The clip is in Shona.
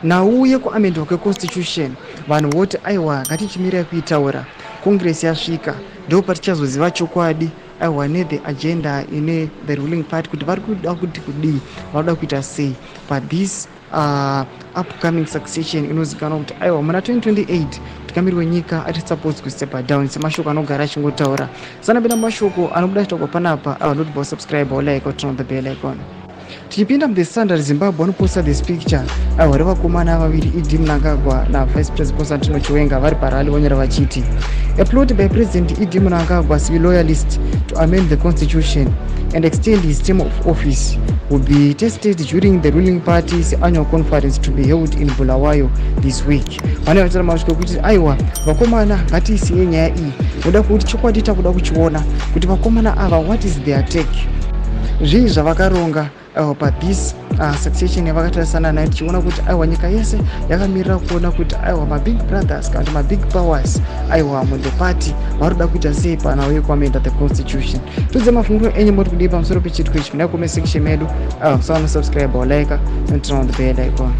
Nhau yekuamendwa kweconstitution, vanhu voti aiwa, ngatichimirai kuitaura. Congress yasvika, ndo patichazoziva chokwadi, aiwa, nethe agenda ine the ruling party, kuti vari kuda kuti kudii, varoda kuita sei pathis upcoming succession inozivikanwa kuti aiwa, muna 2028 mutungamiri wenyika ari supposed kustepa down, semashoko anogara achingotaura. Sanapinda mashoko anobuda achitaurwa panapa, aiwa, ndoti subscribe, like, turn on the bell icon. Tichipinda muThe Standard Zimbabwe, vanoposta this picture, aiwa, revakomana vaviri, ED Mnangagwa naVice President Constantino Chiwenga, vari parally. Vonyora vachiti, "A plot by President ED Mnangagwa's loyalist to amend the constitution and extend his term of office will be tested during the ruling party's annual conference to be held in Bulawayo this week." Vane vataura masviko kuti aiwa, vakomana, ngatiisiye nyaya iyi noda kuti chokwadi takuda kuchiona kuti vakomana ava, what is their take, zvii zvavakaronga pathis succession yavakatarisana nayo, tichiona kuti aiwa, nyika yese yakamirira kuona kuti aiwa, mabig brothers kana kuti mabig powers, aiwa, muthe party vari kuda kuita sei panhau yekuamenda the constitution. Tudze mafungiro enyu, moti kudii pamusoro pechitiko ichi? Muna comment section medu. Musaona subscribe, like and turn on the bell icon.